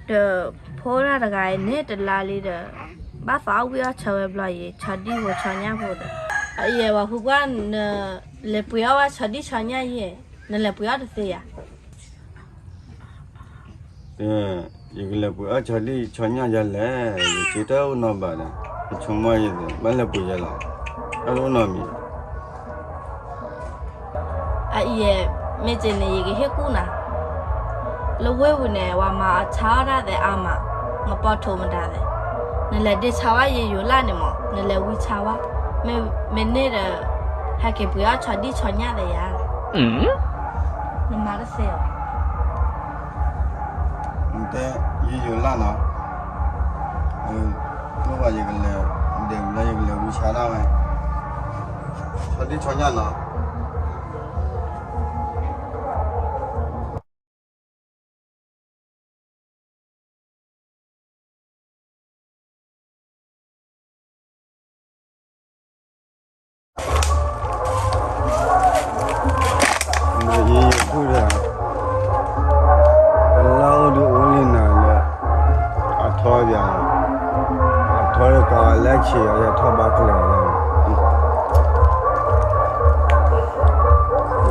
ဒီးဖိဒၣ်တဂၤအံၤန့ၣ်တလါလံဒီး ဘၣ်သးအီၣ်ဝံၣ်အီၣ်ဆၢဝဲဘျီယံၤ ဆီဒံၣ်ဖိဆီညၣ်ဖိဒီး အအံၤဝဲဟူကွၢ်န လဲၤပှ့ၤအီၣ်ဝဲဆီဒံၣ်ဆီညၣ်ယဲၢ် နလဲၤပှ့ၤအီၣ်တသ့ဧါ. ယကလဲၤပှ့ၤအီၣ်ဆီဒံၣ်ဆီညၣ်ယၤလဲၣ်, ယစ့တၢ်အိၣ်နီၢ်ဘၣ်ဒီး ယဆိကမိၣ်ယသ့ၣ် ဘၣ်လဲၤပှ့ၤယၤလီၤ, တၢ်တအိၣ်နီတမံၤ အအံၤ မ့ၢ်က့န့ၣ် ယကဟ့ၣ်ကူၣ်နၤ, လၢဝ့ၢ်ပူၤန့ၣ် ပှၤမၤအီၣ်ဆါအီၣ်တၢ်သဲးအါမး, နပီထီၣ်မတၤသဲး, နလဲၤဒ့ဆါဝဲယယိၤလၢ်န့ၣ်မး နလဲၤဝံဆါဝဲ, မ့မ့ၢ်န့ၣ်ဒီး ဟဲက့ၤပှ့ၤအီၣ်ဆီဒံၣ်ဆီညၣ်သဲးယၤ, နမၤတသ့ဧါ. နတဲယယိၤလၢ်နီၤ, လၢပှၤယကလဲၤဒ့လၢယကလဲၤဝံဆါဒၣ်ဝဲ, ဆီဒံၣ်ဆီညၣ်နီၤ. နအံၤယဖုၣ်ဒီး လၢအိၣ်ဒုးအိၣ်လံနၤလၢ အထီပၠး, အထီဒီးကးလၢဆံးအီၤ ယထီၣ်ဘၣ်ကျၢၤလီၤ, ဘၣ်ထီၣ်ကးန့ၣ်,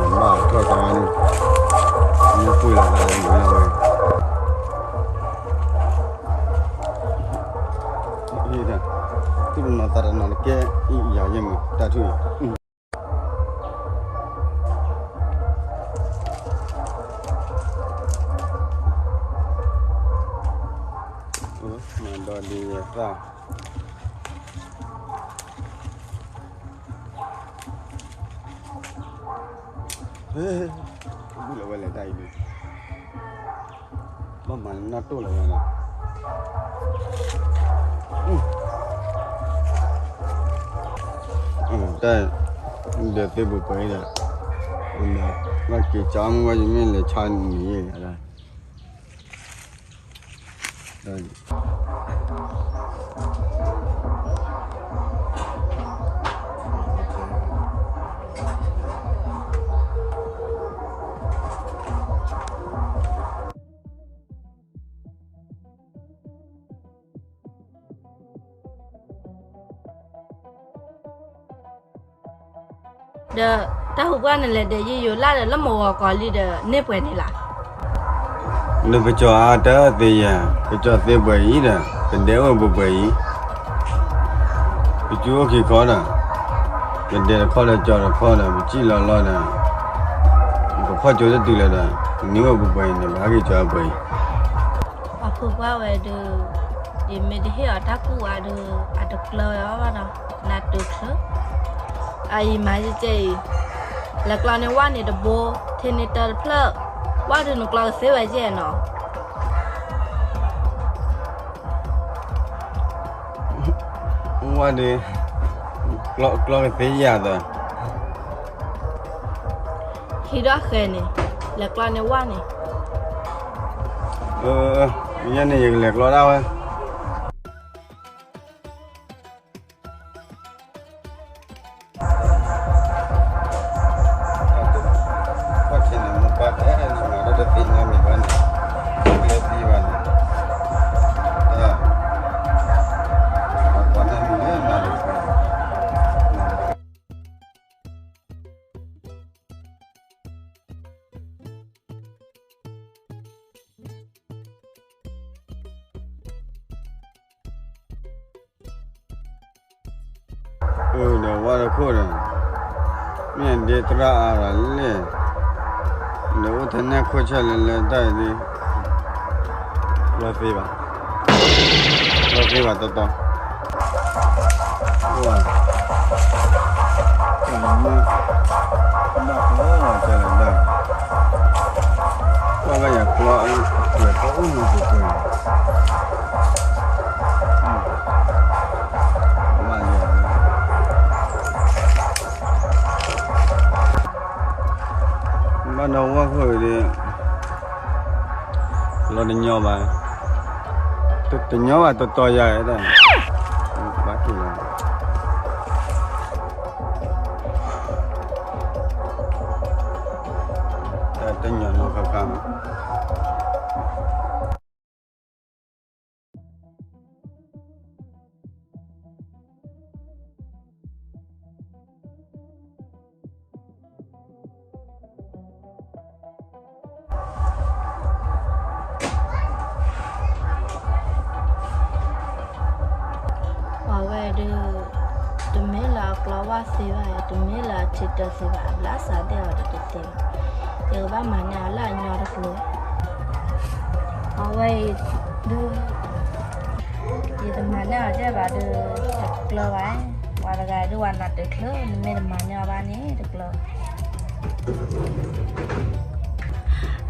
မ့ၢ်ပှ့ၤလီၤသးလၢမုၢ်လီၤဝဲ သူၣ်တနီၤသးတနီၤတကဲအံၤယၤယဲၢ်မး တၢ်ထူၣ်အံၤ, မၤဒီးဒ်ယသၣ်, ဘူၣ်လီၤဝဲလဲၤတၢ်အံၤဒုး ဘၣ်မၤလၢနီၢ်တိၢ်လီၤဝဲန့ၣ်, တၢ်, ဒီးသ့ၣ်ပှဲၤပှဲၤအံၤဒီး, ဘၣ်က့ၤကၠီမုၢ်ဝဲယမ့ၢ်လဲၤဆါနံၤယဲၢ်, ဒီးတၢ်ဟူးပှၢ်န့ၣ်လဲၣ် ဒီးယယိၤလၢ်ဒီးလၢမဂီၤကီၤလံဒီးန့ၢ်ပှဲၤန့ၣ်လၢ်, ဒီးပကၠီၤအါတၢ်သ့ယဲၢ်, ပကၠီၤသ့ပှဲၤအံၤဒီး ပဒဲအိၣ်ပှဲၤပှဲၤအံၤ, ပကၠူအိၣ်ခံခီဒီး, ပဒဲတခီဒီးကၠီၤတခီဒီး ပစံၣ်လီၤလီၤဒီး, ပခီၣ်ကၠိတတုၤလၢၤဒီး, ပန့ၢ်အိၣ်ပှဲၤပှဲၤအံၤန့ၣ် ပဟဲက့ၤကၠီၤပှဲၤအံၤ အဖိခွါဝဲဒုး, ယမ့ၢ်တဟ့ၣ်အီၤတၢ်ကူၣ်ဝါဒုး အတကျၢၤဝဲအီၤဘၣ်ဒီး, နၤတုၤချၢ, အအံၤမၤယကဲအံၤ, လဲၤကျီန့ၢ်ဝၣ်န့ၣ်တဘိ, ထံန့ၢ်တၢတဖျၢၣ်, ဝၣ်ဒုးနကျီကသ့ဝဲကဲနီၤ ဝၣ်ဒုး, ကျီကသ့ယၤသၢ ဟံးဒီးဃဲၤန့ၣ်, လဲၤကျီန့ၢ်ဝၣ်န့ၣ်, ယဲန့ၣ်ယကလဲၤကျီဒၣ်ဝဲ အၢ ဒီးဝါတခိၣ်ဒီး မ့ၢ်ဒ့သရၣ်အါဒီးလဲၣ်, ဒီးအိၣ်ထဲန့ၣ်ခိၣ်ဆၢၣ်လၢလၢတၢ်အံၤဒ် လီၤသ့ဘၣ်, လီၤသ့ဘၣ်တီတီ, အိၣ်ဝဲ, တၢ်လီၤမုၢ်, ဘၣ်ကျီဝဲကလဲၤဒၣ်, ကွၢ်ဘၣ်ယၤကျီ, ယၤကျီအိၣ်မူပူၤပူၤန့ၣ်, မၤလၢ ဘၣ်ဒီးဝၣ်ခိၣ်ဒီး လီၤတညီဘၣ်, တညီဘၣ်တီတီယၤဒၣ်, ဘၣ်က့ၤလီၤ, တညီနီၢ်ခါခါမး. ကျီဝါသ့ဘၣ်, တမ့ၢ်လၢအထံတၢသ့ဘၣ်, အဘျးစးသ့ၣ်အီၤဒီးတသ့ဘၣ်. ယကဘၣ်မၤန့ၢ်အီၤလၢအညီတကျိၤ. အဝဲအံၤဒုး ယတမၤန့ၢ်အီၤဒ်ဘၣ်ဒီး တကျၢၤဘၣ်. ပှၤတဂၤဒုးဝဲနၤတချုး နမ့ၢ်တမၤန့ၢ်အီၤဘၣ်န့ၣ်တကျၢၤ.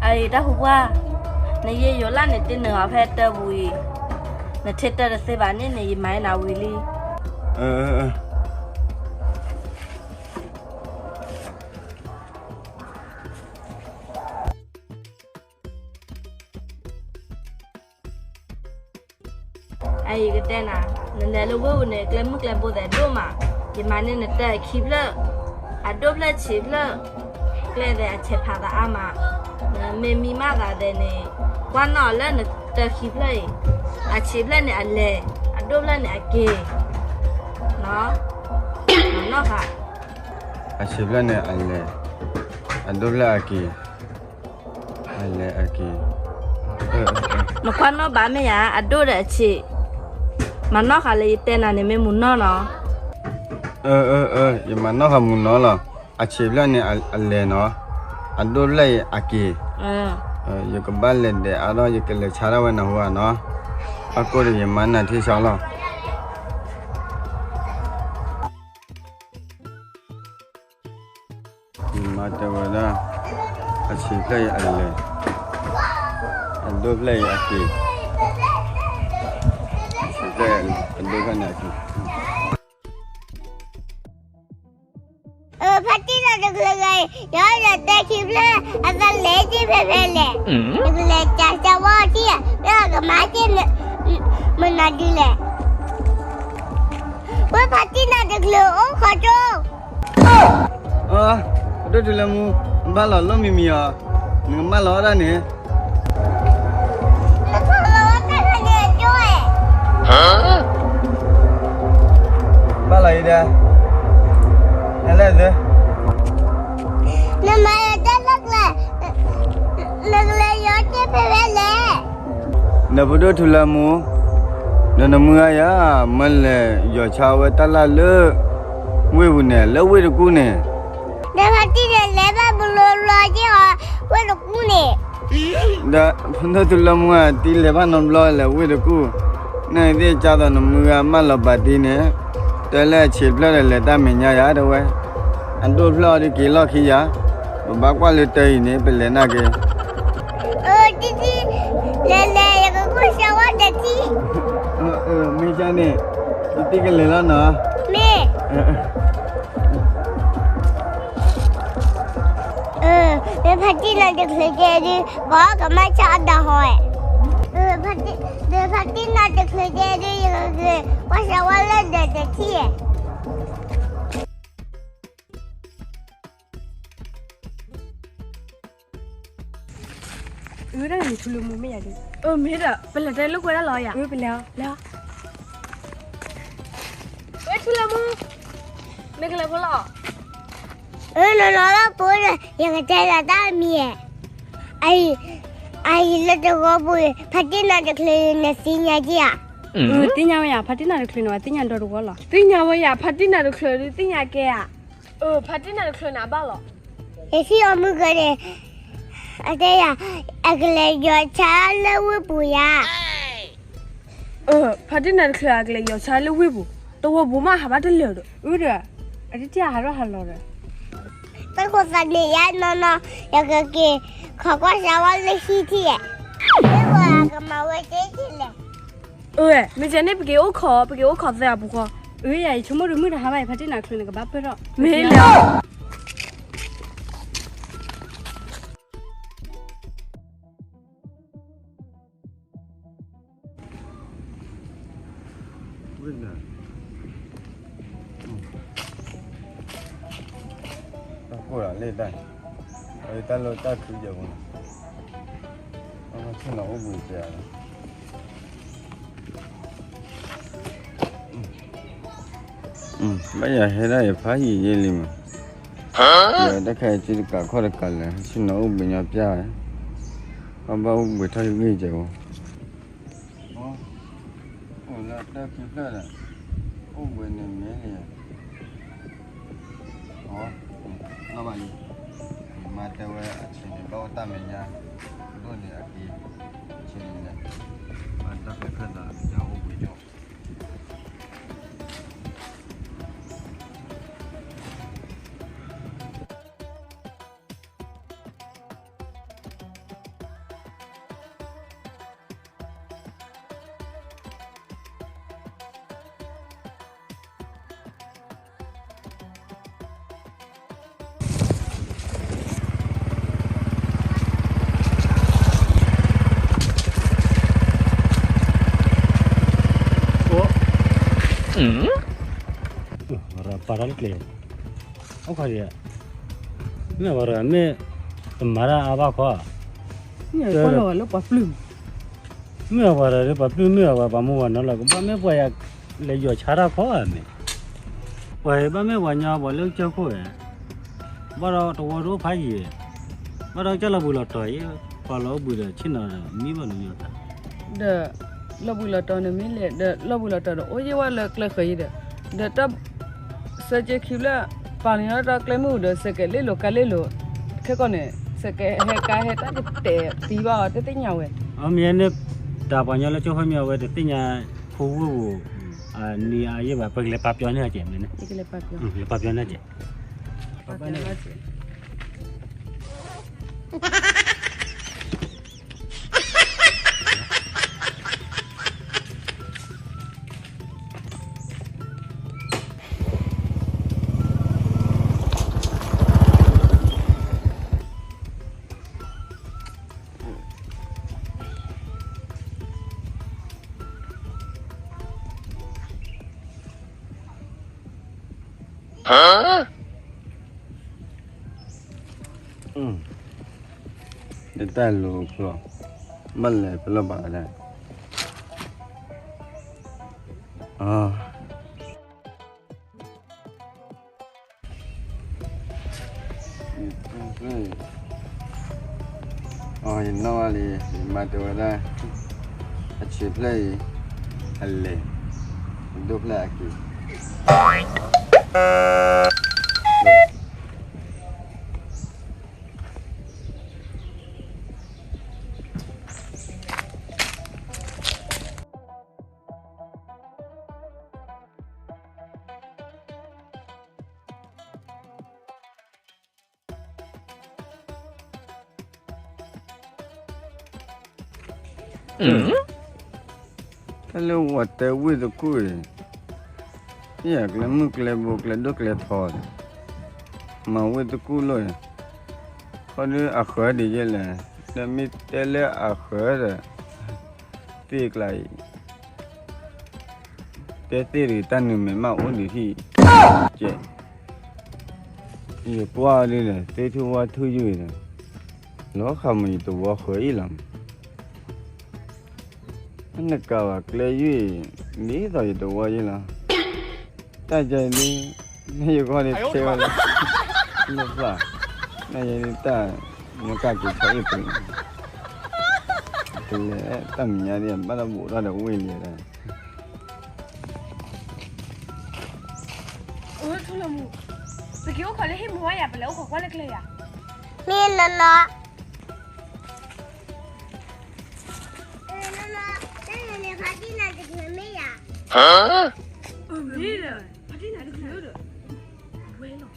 အအံၤတၢ်ဟူကွၢ်, နယဲယိၤလၢ်န့ၣ်တ့ၢ်နုာ်အီၤဖဲတၢ်ပူၤအံၤ, နထံတၢတသ့ဘၣ်န့ၣ်န့ၣ် ယမၤအနၤဝံၤလံ. အအံၤကတဲနၤ, နလဲၤလၢဝ့ၢ်ပူၤန့ၣ် ကျဲမုၢ်ကျဲဘိသ့ၣ်ဒိၣ်မး, ယမၤန့ၢ်နတၢ်အခံဖျၢၣ်, အဒိၣ်ဖျၢၣ်ဆံးဖျၢၣ်, ကျဲသ့ၣ်အဆဲးဖးသးအါမး, နမ့ၢ်မံမးသးသ့ၣ်န့ၣ်, ကွၢ်နီၣ်အီၤလၢနတၢ်ခံဖျၢၣ်အံၤ, အဆံးဖျၢၣ်န့ၣ်အလဲၤ, အဒိၣ်ဖျၢၣ်န့ၣ်အက့ၤ, နီၤ, နီၢ်ဃာ် အဆံးဖျၢၣ်န့ၣ်အလဲၤ, အဒိၣ်ဖျၢၣ်အက့ၤ, အလဲၤအက့ၤ, နကွၢ်နီၣ်ဘၣ်မ့ၢ်ဧါ, အဒိၣ်ဒီးအဆံး, မၤနီၢ်ဃာ်လၢယတဲနၤန့ၣ်မ့ၢ်မုၢ်နီၢ်နီၤ. ယမၤနီၢ်ဃာ်မုၢ်နီၢ်လီၤ. အဆံးဖျၢၣ်န့ၣ်အလဲၤနီၤ, အဒိၣ်ဖျၢၣ်အံၤအက့ၤ, ယကဘၣ်လဲၤဒဲးအါထီၣ် ယကလဲၤဆါဒၣ်ဝဲနၢ်ဟူဧါနီၤ, အကိၢ်ဒီးယမၤနၤထံဆၢလီၤ. ယမၤတဲဝဲဒၣ်, အဆံးဖျၢၣ်အံၤအလဲၤ, အဒိၣ်ဖျၢၣ်အံၤအက့ၤ, အဆံးဖျၢၣ်အံၤအဒိၣ်ဖျၢၣ်န့ၣ်အက့ၤ. ဖါတံၢ်နီၢ်တချုးဂၤအံၤ ယီၤဒီးတၢ်ခံဖျၢၣ် အသးလဲၤက့ၤဖဲဖဲလဲၣ်, ယကလဲၤကးစၢၤဝဲထံၣ်ဧါ, လၢအကမၤက့ၤ မနုၤဒ်လဲၣ်. ဝဲဖါတံၢ်နီၢ်တချုးအိၣ်ခိးကၠိ, အဒိၣ်တုၤလၢမူ, ဘၣ်လီၤလိၣ်မံၤမံၤအီၤ, နကမၢလီၤဝဲဒၣ်န့ၣ်, ဘၣ်လီၤအံၤဒီး, နလဲၣ်သ့, နမၤလၢတၢ်လၢကျဲ, နကလဲၤယီၤက့ၤဖဲဖဲလဲၣ်. ဒီးပဒိၣ်ထူလၢမူ, ဒီးနမုၢ်ဂၤယၤ မ့ၢ်လဲၤယီၤဆါဝဲတၢ်လၢ်လၢ ဝ့ၢ်ပူၤန့ၣ် လၢဝ့ၢ်တကူၣ်န့ၣ်, ဒီးဖါတံၢ်န့ၣ်လဲၤဘၣ်ဘျီဘျီက့ၤအီၤ ဝ့ၢ်တကူၣ်န့ၣ်, ဒီးပဒိၣ်ထူလၢမူဧၢ တံၤလဲၤဘၣ်နီတဘျီလဲၤဝ့ၢ်တကူၣ်, နသ့ၣ်ကသိးနမုၢ်ဂၤမၢလီၤပာ်တံၢ်န့ၣ်, တဲလၢအဆံးဖျၢၣ်ဒီးလဲၤတၢ်မဲာ်ညါယၤတဲဝဲ, အဒိၣ်ဖျၢၣ်အီၤဒုးက့ၤလီၢ်ခံယၤ, ပဘၣ်ကွၢ်လၢတၢ်အံၤန့ၣ် ပလဲၤနာ်က့ၤ တံၤတံၤ, လဲၤလဲၤ ယကကွၢ်စၢၤဝဲဒီးတံၤ, မ့ၢ်ကန့ၣ်, ယတံၤကလဲၤလီၤနီၤ, မ့ၢ်, မ့ၢ်ဖါတံၢ်နီၢ်တချုးကဲဒုး ပှၤကမၤဆါအဒၣ်ဟီဧါ, မ့ၢ်ဖါတံၢ်နီၢ်တချုးကဲဒုး ယကကွၢ်စၢၤဝဲလၢဒီးတံၤဧါ. အၢ ဒၣ်န့ၣ်ထူလၢမူမ့ၢ်ယၤဒုး, အၢ မ့ၢ်ဒီး ပလဲၤတဲလိာ်ကွဲဒၣ်လီၤယၤ, အၢ ပလဲၤအီၤ, လဲၤအီၤ, ဝဲထူလၢမူ, မ့ၢ်ကလဲၤဖိလီၤ, အၢ နလီၤလီၤဖိဒီး ယကတဲလီၤတၢ်မံၤ, အအံၤ အအံၤလၢတဂီၤပူၤ ဖါတံၢ်နီၢ်တချုး နသ့ၣ်ညါက့ၤဧါ, သ့ၣ်ညါဝဲယၤ ဖါတံၢ်နီၢ်တချုးန့ၣ် ပှၤသ့ၣ်ညါဒီတဂီၤလီၤ, သ့ၣ်ညါဝဲယၤ ဖါတံၢ်နီၢ်တချုးဒုးသ့ၣ်ညါကဲဧါ, အၢ ဖါတံၢ်နီၢ်တချုးန့ၣ်အဘၣ်လီၤ, ယထံၣ်အီၤမုၢ်ကန့ၣ်, အတဲယၤ, အကလဲၤယီၤဆါလၢဝ့ၢ်ပူၤယၤ ဖါတံၢ်နီၢ်တချုးအကလဲၤယီၤဆါလၢဝ့ၢ်ပူၤ, တဝီပူၤမးဟးဘၣ်တလၢာ်ဒီး, အၢဒီး, အတထံၣ်ဟးထီၣ်ဟးလီၤဒီး, တၢ်ခိၣ်သးန့ၣ်ယါနီၢ်နီၢ်, ယကက့ၤခိးကွၢ်စၢၤဝဲလၢဟံၣ်ထံၣ်ဧါ, မ့ၢ်ဝဲကမၤဝဲက့ၤက့ၤလဲၣ်, အၢ မ့ၢ်ကဲန့ၣ် ပက့ၤအိၣ်ခိး ပက့ၤအိၣ်ခိးသဲအပူၤဃီ, အၢ ယဆိကမိၣ်ဒုးမုၢ်တဟါဘၣ်အံၤ ဖါတံၢ်နီၢ်တချုးန့ၣ် ကဘၣ်ပၢၢ်ထီၣ်, မ့ၢ်လီၤ ဝ့ၢ်နၤ, တၢ်ကိၢ်လီၤလၢတၢ်, အတၢ်လီၢ်တၢ်ခုကဲပူၤ, အဆ့ၣ်နီၤအိၣ်ဘှံးတဲလီၤ, ဘၣ်ယၤဟဲဒၣ်ယဖးယံာ်ယဲလံမး, တၢ်ခါအံၤက့တကးခီၣ်တကးလဲၣ် ဆ့ၣ်နီၤအိၣ်ဘှံးညီပျၢ်ဝဲ, ဘၣ်ဘၣ်အိၣ်ဘှံးထီၣ်ယဂ့ၢ်ကဲပူၤ အိၣ်လၢတၢ်ခံဖျၢၣ်ဒီး, အိၣ်ဘှံးန့ၣ်မ့ၢ်လံ, နီၢ်ဘၣ်လံ, မါတဲဝဲအဆံးန့ၣ် ဘၣ်အိၣ်တၢ်မဲာ်ညါ, ဒိၣ်န့ၣ်အက့ၤ, အဆံးန့ၣ်လဲၣ်, ဘၣ်တၢ်ကျဲခၢၣ်သးယၤအိၣ်ဘှံးကၠီ ပာ်တၢ်လၢကျဲ, အိၣ်ခီဒံး, မ့ၢ်ဝဲရၣ်မ့ၢ်, တမၤတၢ်အါဘၣ်ခီ, မ့ၢ်လီၤလၢပှၤပျုၢ်, မ့ၢ်အဝဲရၣ်လၢပှၤပျုၢ်မ့ၢ်အဝဲပှၤမူဝဲနီၤလီၤ ကဘၣ်မ့ၢ်ပှၤယၤလဲၤယီၤဆါတၢ်ခီဧါမ့ၢ်, ပှၤဘၣ်မ့ၢ်ပှၤညီပှၤလၢကစၢၢ်ခိၣ်ဧါ, ဘၣ်ဒီးတဝီတအိၣ်ဖးယံၤ, ဘၣ်ဒီးကၢ်လီၤဘှံးလီၤတီၤအံၤ, ပှၤလီၤအိၣ်ဘှံးဒီးဆ့ၣ်နီၤဒီးမံဘၣ်နမံဘၣ်, ဒီး, လီၤဘှံးလီၤတီၤနမံလဲၣ် ဒီးလီၤဘှံးလီၤတီၤဒီးအိၣ်ယံၤဝဲလၢကျဲဃၢၤအံၤဒီး, ဒီးတၢ် စၢက့ခံဖျၢၣ်, ပာ်လီၤညီတၢ်ကျဲမုၢ်ဒီး စဲးကဲးလ့လိာ်ကါလ့လိာ်, ခဲကီၢ်န့ၣ်, စဲးကဲးဟဲကါဟဲတၢ်တတဲာ်သံဘၣ်အီၤ တသ့ၣ်ညါဝဲ, အမ့ၢ်န့ၣ်, တၢ်ပှၤညီလၢကၠိဖိမ့ၢ်အဝဲတသ့ၣ်ညါ, ဖိဝိၣ်ပူၤ, နံၤအယဲၢ်ဘၣ် ပကလဲၤပာ်ပျီန့ၢ်ကဲးမ့ၢ်န့ၣ်, လဲၤပာ်ပျီန့ၢ်ကဲး, ပာ်ပျီန့ၢ်ကဲး တၢ်လိၤကျီၢ်, ဘၣ်လဲၤဖဲလီၢ်ဘၣ်လဲၣ်, အီ ယနီၣ်ဘၣ်လံ, ယမါတဲဝဲဒၣ်, အဆံးဖျၢၣ်အံၤ, အလဲၤ, ဒိၣ်ဖျၢၣ်အက့ၤ တၢ်လၢဝဲတဲဝ့ၢ်တကူၣ်အံၤ, ယကျဲမုၢ်ကျဲဘိကျဲဒိၣ်ကျဲထီ, မၤဝ့ၢ်တကူၣ်လီၤ, ခီဒုးအဃၢၤဒံးယဲလဲၣ်, တမ့ၢ်တဲလၢအဃၢၤဒီး, သ့ၣ်ကျါအံၤ တဲသ့ၣ်ဒုးတၢ်နုာ်မဲာ်မးအိၣ်ဒုးဟံၣ်, ကဲ, ယကွၢ်ဒ်လဲၣ် သ့ၣ်ထူၣ်ဝၣ်ထူၣ်ယုၢ်ဒီး, လီၤဃးမးယတဝီဃၢၤအံၤလီၤ, နကးဘၣ်ကျဲယုၢ်အံၤ, ဒ်သိးယတဝီယဲလီၤ, တၢ်ကဲဒ်, နယဂီၢ်ဒ်ဆဲဝဲလၢ, လၢပျၢ်, နယဲဒ်တၢ်, နကးက့ၤဆီအ့ၣ်ပူၤ, တလဲၤတၢ်မဲာ်ညါဒ်ဘၣ်တၢ်ဘူးထီၣ်ဒီးဝ့ၢ်လံဒီး အိၣ်ထူလီၤမူ, ပက့ၤအိၣ်ခိးလၢဟံၣ်မူဝါယၤ ပလဲၤအိၣ်ခိးကွၢ်လၢကျဲယၤ, မ့ၢ်နီၢ်နီၢ်, နီၢ်နီၢ်, တၢ်န့ၣ်ဖါတံၢ်နၤတချုးမ့ၢ်ယၤ, မ့ၢ်လၢ, ဖါတံၢ်နၤတချုးဒီး, ဝဲလီၤ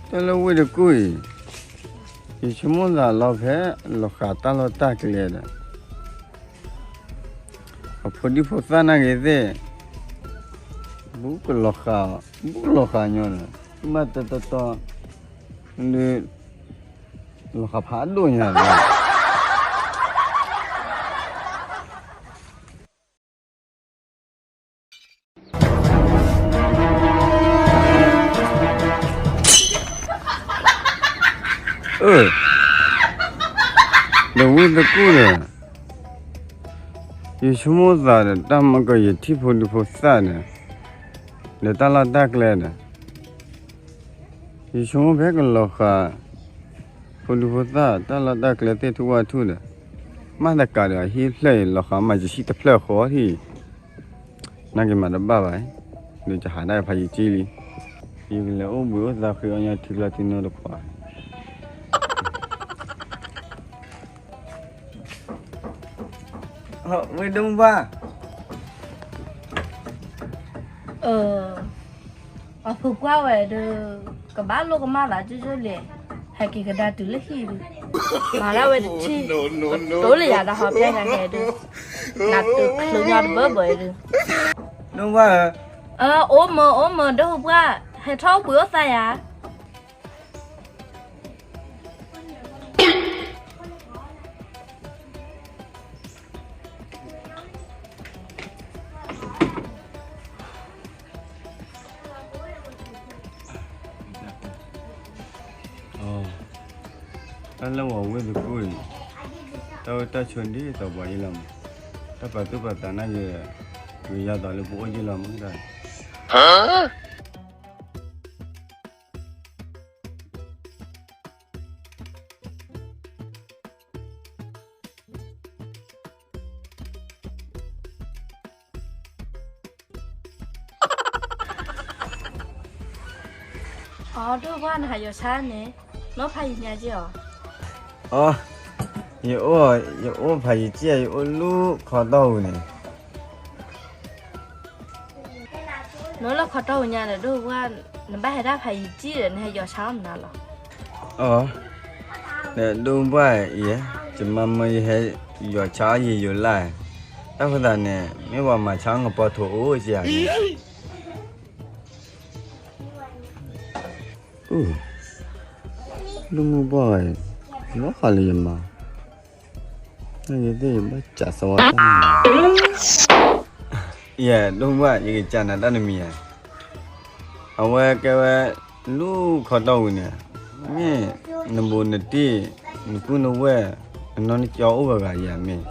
တၢ်လၢဝ့ၢ်တကူၣ်အံၤ, ယဆိကမိၣ်သးလီၤဖဲ, လီၤဃာ်တၢ်လီၢ်တၢ်ကျဲဒီး, အဖိဒံဖိသၣ်နာ်က့ၤသ့ၣ်, ဘူးကလီၤဃာ်, ဘူးကလီၤဃာ်ညီဒီး, ဘၣ်တတီတီ, လၢ, လီၤဃာ်ဖးဒိၣ်ညါဒီး ဒီးဝ့ၢ်တကူၣ်ဒီး, ယဆိကမိၣ်သးဒီးတၢ်မၤကီၢ်ယထံၣ်ဖိဒံဖိသၣ်ဒီး, ဒီးတၢ်လီၢ်တၢ်ကျဲဒီး ယဆိကမိၣ်ဖဲကလီၤဃာ် ဖိဒံဖိသၣ် တၢ်လီၢ်တၢ်ကျဲသ့ၣ်ထူၣ်ဝၣ်ထူၣ်ဒီး မၤသကိးဒီးအဟံၣ်ဖျၢၣ်အံၤ လီၤဃာ်မၤယဟံၣ်တဖျၢၣ်ဃီထံၣ်, နာ်က့ၤမၤတဘၣ်ဘၣ်, ဒီးယဟးဒၣ်ဖးယံာ်ကံလံ, ယကလဲၤအိၣ်ဘှံးအိၣ်သါဃ့အီၣ်ညါထံကျါထံနိတပှၢ်. ဝ့ၢ်ဒိၣ်မူဘၣ်, အဖိခွါဝဲဒီး ကဘၣ်လိၣ်ကမၣ်သးကၠိကၠိလဲၣ်, ဟဲက့ၤကဒါတုၤလၢဟံၣ်ဒုး, မၤဒၣ်ဝဲတထံၣ်, ကတိၤလၢယၤဒီးဟီဖျဲၣ်ညါဟဲဒုး, နးတုၤချုးညီတဘၢဘၢအံၤဒုး, ဒိၣ်မူဘၣ်ဧၢ, အိၣ်မၢအိၣ်မၢ ဒိၣ်မူဘၣ်, ဟဲထီၣ်အိၣ်ဘှံးအိၣ်သါယၤ. တၢ်လၢဝဲဝ့ၢ်သကိးအံၤ, တၢ်အိၣ်တၢ်ဆိးဒ်သိးပှၤအံၤလီၤမး, တၢ်ပာ်သူၣ်ပာ်သးနာ်ယဲ, ကယၤသိးလၢပအိၣ်ယံၤလီၤမးတၢ် အီ ဒိၣ်ပှၢ်နဟးယီၤဆါန့ၣ်, နီၢ်ဖးယံာ်ညါက့ၢ်အီၤ, အီ, ယအိၣ်, ယအိၣ်ဖးယံာ်က့ၢ် ယအိၣ်လူၢ်ခီတီၢ်ဝံၤန့ၣ် နအိၣ်လၢခီတီၢ်ဝံၤညါဒီး ဒိၣ်ပှၢ်, နဘၣ်ဟဲဒၣ်ဖးယံာ်က့ၢ်ဒီး နဟဲယီၤဆါအီၣ်မနုၤလီၤ. အီ, ဒီးဒိၣ်ပှၢ်အံၤ, ယမါမၢယဟဲယီၤဆါအီၣ်ယံာ်ယိၤလၢ်, တၢ်ဃိသးန့ၣ် မ့ၢ်ပှၤမၤဆါအီၣ်ငပီထိးအိၣ်က့ၤဧါန့ၣ် ဒိၣ်မူဘၣ်, လီၤဃာ်လၢယမါ, နသ့ၣ်ယဘၣ်စးစဝါတၢ်, ယဲ ဒိၣ်မူဘၣ် ယကစးနၤတၢ်တမံၤဧါ, အဝဲကဲဝဲ လူၢ်ခီတီၢ်ဝံၤန့ၣ်, မ့ၢ်နဘူးနတံၢ်, နပုၢ်နဝဲၢ်, နနီၢ်နကၠီအိၣ်ဂၤဂၤယၤမ့ၢ်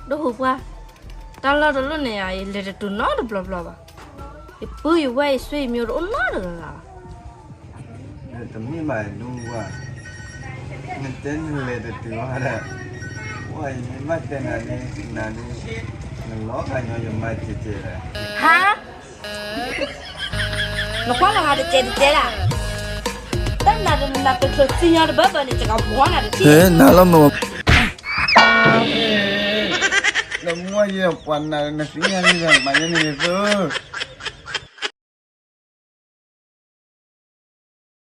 ဒိၣ်ဟူပှၢ်, တၢ်လီၢ်တလီၢ်န့ၣ် ယလဲၤတတုၤနီတဘျီဘျီဘၣ်. ယပုၢ်ယဝဲၢ်ယဆွေမျိုးတအိၣ်နီတဂၤဂၤဘၣ်. တမ့ၢ်ဘၣ်ဒိၣ်ပှၢ်, နတဲနလဲၤတတုၤဘၣ်ဒီး, ပှၢ်ယမ့ၢ်ဘၣ်တဲနၤဒ်, နၤဒ်, နလီၤဂာ်ညီယမါကဲကဲဒီး, ဟါ နကွၢ်လီၤဂာ်တကဲတကဲဒၣ်, တၢ်နၤတနၤတချုးသံညီတဘၢဘၢန့ၣ် ယကဘှီနၤတထံၣ်, နၤလီၤမၢ်, နမ့ၢ်ယပှၤနၤနသံညီန့ၣ် မၤယဲန့ၣ်ယသၢ